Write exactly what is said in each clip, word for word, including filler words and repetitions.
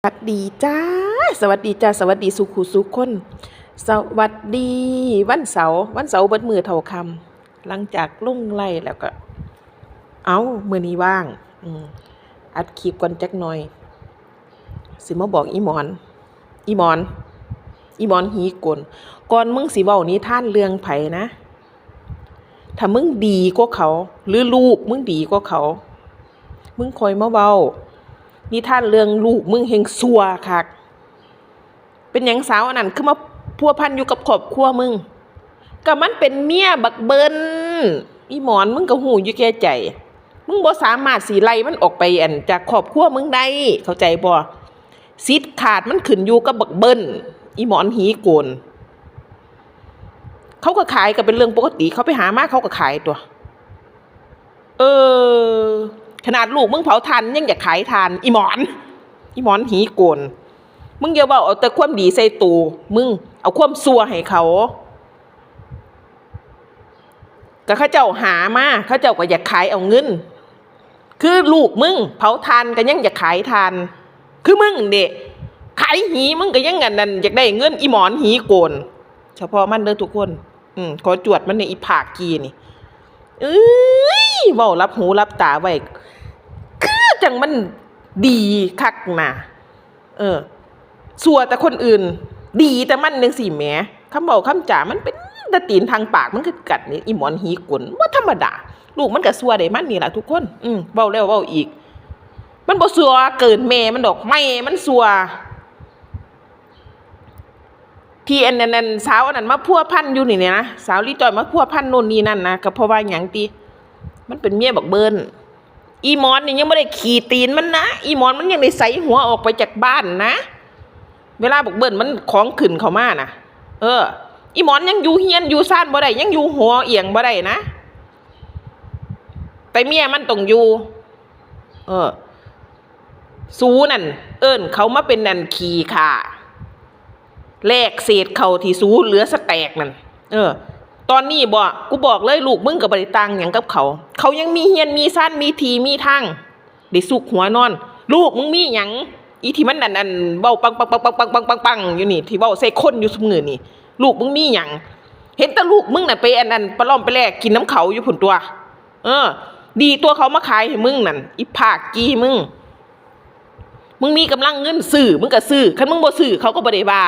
สวัสดีจ้า สวัสดีจ้า สวัสดีสู่ผู้สู่คน สวัสดีวันเสาร์ วันเสาร์เบิดมื้อเท่าค่ำ หลังจากลงไลฟ์แล้วก็ เอ้า มื้อนี้ว่าง อืม อัดคลิปก่อนจักหน่อย สิมาบอกอีหมอน อีหมอน อีหมอนหีกล ก่อนมึงสิเว้านิทานเรื่องไผนะ ถ้ามึงดีกว่าเขา หรือลูกมึงดีกว่าเขา มึงค่อยมาเว้า นิทานเรื่องลูกมึงแฮ่งซั่วคัก เป็นหยังสาวอันนั้นคือมาพัวพันอยู่กับครอบครัวมึง ก็มันเป็นเมียบักเบิ้ล อีหมอน มึงก็ฮู้อยู่แก่ใจ มึงบ่สามารถสิไล่มันออกไปอันจากครอบครัวมึงได้ เข้าใจบ่ สิทธิ์ขาดมันขึ้นอยู่กับบักเบิ้ล อีหมอนหีกล เขาก็ขายก็เป็นเรื่องปกติ เขาไปหามาเขาก็ขายตั๊ว เออ ขนาดลูกมึงเผาถ่านยังอยากขายถ่าน อีหมอน อีหมอนหีกล มึงอย่าเว้าเอาแต่ความดีใส่ตัว มึงเอาความซั่วให้เขา ก็เขาเจ้าหามา เขาเจ้าก็อยากขายเอาเงิน คือลูกมึงเผาถ่านก็ยังอยากขายถ่าน คือมึงเด้ ขายหีมึงก็ยังอันนั้นอยากได้เงิน อีหมอนหีกล เฉพาะมันเด้อทุกคน อืม ขอจวดมันในอีผากกี้นี่ เอ้ย เว้าลับหูลับตาไว้ คือจังมันดีคักนะ เออ ซั่วแต่คนอื่น ดีแต่มันจังซี้แหม คำเว้าคำจามันเป็นตาตีนทางปากมันคือกันนี่ อีหมอนหีกล บ่ธรรมดา ลูกมันก็ซั่วได้มันนี่ล่ะทุกคน อืม เว้าแล้วเว้าอีก มันบ่ซั่วเกินแม่มันดอก แม่มันซั่ว ที่อันนั้น อันสาวอันนั้นมาพัวพันอยู่นี่เนี่ยนะ สาวลีจอยมาพัวพันโน่นนี่นั่นนะ ก็เพราะว่าหยังติ มันเป็นเมียบักเบิ้ล อีหมอนนี่ยังบ่ได้ขี่ตีนมันนะ อีหมอนมันยังได้ใส่หัวออกไปจากบ้านนะ เวลาบักเบิ้ลมันของขึ้นเข้ามานะ เออ อีหมอนยังอยู่เฮือนอยู่ซานบ่ได้ ยังอยู่หอเอียงบ่ได้นะ แต่เมียมันต้องอยู่ เออ สูนั่น เอิ้นเขามาเป็นอันขี้ข้า แลกเศษข้าวที่สูเหลือสะแตกนั่น เออ ตอนนี้บ่ กูบอกเลย ลูกมึงก็บ่ได้ต่างหยังกับเขา เขายังมีเฮือนมีซาน มีที่มีทาง ได้ซุกหัวนอน ลูกมึงมีหยัง อีที่มันอัน อันเว้าปังปังปังปังปังปังปังปังอยู่นี่ ที่เว้าใส่คนอยู่ซุมื้อนี่ ลูกมึงมีหยัง เห็นแต่ลูกมึงน่ะไปอัน อันปะล่อมไปแลกกินนำเขาอยู่พุ้นตั๊ว เออ ดีตั๊วเขามาขายให้มึงนั่น อีผากกี้มึง มึงมีกำลังเงินซื้อ มึงก็ซื้อ คันมึงบ่ซื้อ เขาก็บ่ได้ว่า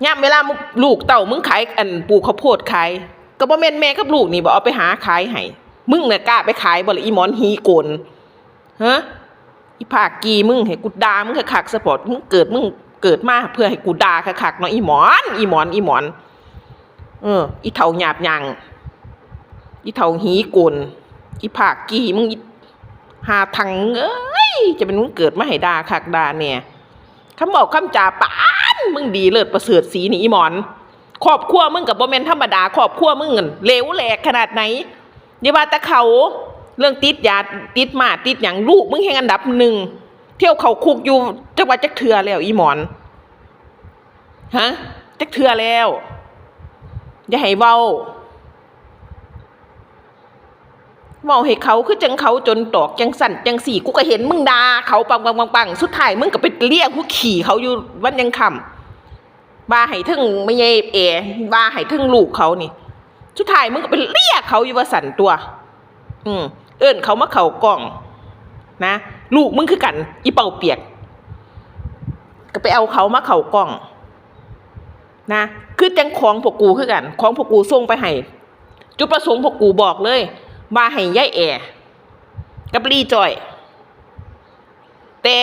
ยามเวลามึง ลูกเต้ามึงขาย อันปลูกข้าวโพดขาย ก็บ่แม่นแม่กับลูกนี่บ่เอาไปหาขายให้ มึงน่ะกล้าไปขายบ่ล่ะ อีหมอนหีกล ฮะ อีผากกี้มึง ให้กูด่ามึงคักๆ ซะพอ มึงเกิด มึงเกิดมาเพื่อให้กูด่าคักๆ เนาะ อีหมอน อีหมอน อีหมอน เออ อีเฒ่าหยาบหยั่ง อีเฒ่าหีกล อีผากกี้มึง อีหาทังเอ้ย จะเป็นมึงเกิดมาให้ด่าคักด่าแน่ คำเว้าคำจาปานมึงดีเลิศประเสริฐศรีนี่ อีหมอน ครอบครัวมึงก็บ่แม่นธรรมดา ครอบครัวมึงนั่นเหลวแหลกขนาดไหน อย่าว่าแต่เขา เรื่องติดยาติดมาติดหยัง ลูกมึงแฮ่งอันดับหนึ่ง เที่ยวเข้าคุกอยู่จักว่าจักเทื่อแล้ว อีหมอน ฮะ จักเทื่อแล้ว อย่าให้เว้า เว้าให้เขาคือจังเขาจนตอกจังสั่นจังสี่ กูก็เห็นมึงด่าเขาปังปังปังปัง สุดท้ายมึงก็ไปเลียหัวขี้เขาอยู่วันยังค่ำ ว่าให้เทิงแม่ใหญ่แอ ว่าให้เทิงลูกเขานี่ สุดท้ายมึงก็ไปเลียเขาอยู่ว่าสั่นตั๊ว อืม เอิ้นเขามาเข้ากล้อง นะ ลูกมึงคือกัน อีเป่าเปียก ก็ไปเอาเขามาเข้ากล้อง นะ คือจังของพวกกูคือกัน ของพวกกูส่งไปให้ จุดประสงค์พวกกูบอกเลย ว่าให้ยายแอ กับลีจอย แต่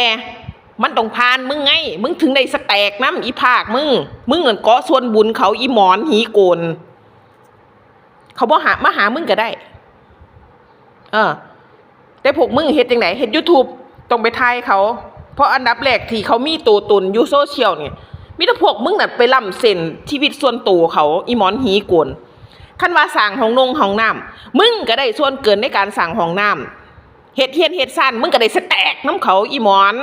มันต้องผ่านมึงไง มึงถึงได้สแต็กนำ อีผากมึง มึงนั่นเกาะส่วนบุญเขา อีหมอนหีกล เขาบ่หา มาหามึงก็ได้ เออ แต่พวกมึงเฮ็ดจั่งใด เฮ็ดยูทูบ ต้องไปถ่ายเขา เพราะอันดับแรกที่เขามีตัวตนอยู่โซเชียลนี่ มีแต่พวกมึงน่ะไปล้ำเส้นชีวิตส่วนตัวเขา อีหมอนหีกล คันว่าสร้างห้องนงห้องน้ำ มึงก็ได้ส่วนเกินในการสร้างห้องน้ำ เฮ็ดเฮือนเฮ็ดซาน มึงก็ได้สแต็กนำเขา อีหมอน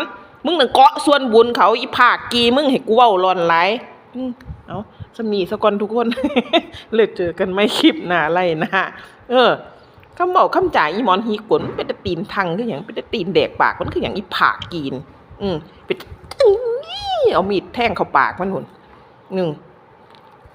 มึงนั่นเกาะส่วนบุญเขา อีผากกี้มึง ให้กูเว้าล่อนหลาย อืม เอา ส่ำนี้ซะก่อนทุกคน แล้วเจอกันใหม่คลิปหน้าไลฟ์นะ เออ คำเว้าคำจาอีหมอนหีกล มันเป็นตาตีนทังคือหยัง เป็นตาตีนแดกปากมันคือหยัง อีผากกี้นี่ อืม ไป เอามีดแทงเข้าปากมันพุ้น อืม